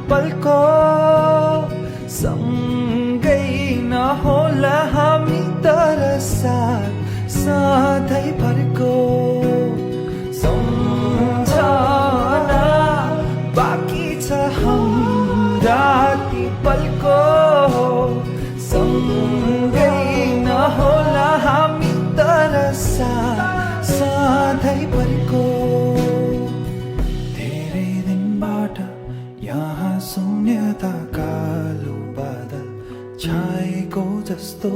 पलको सँगै नहोला हामी तर सधैँ भरको सम्झना बाँकी छ हाम्रा ती पलको सँगै नहोला हामी तर सधैँ भरको धेरै दिनबाट यहाँ शून्यता कालो बादल छाएको जस्तो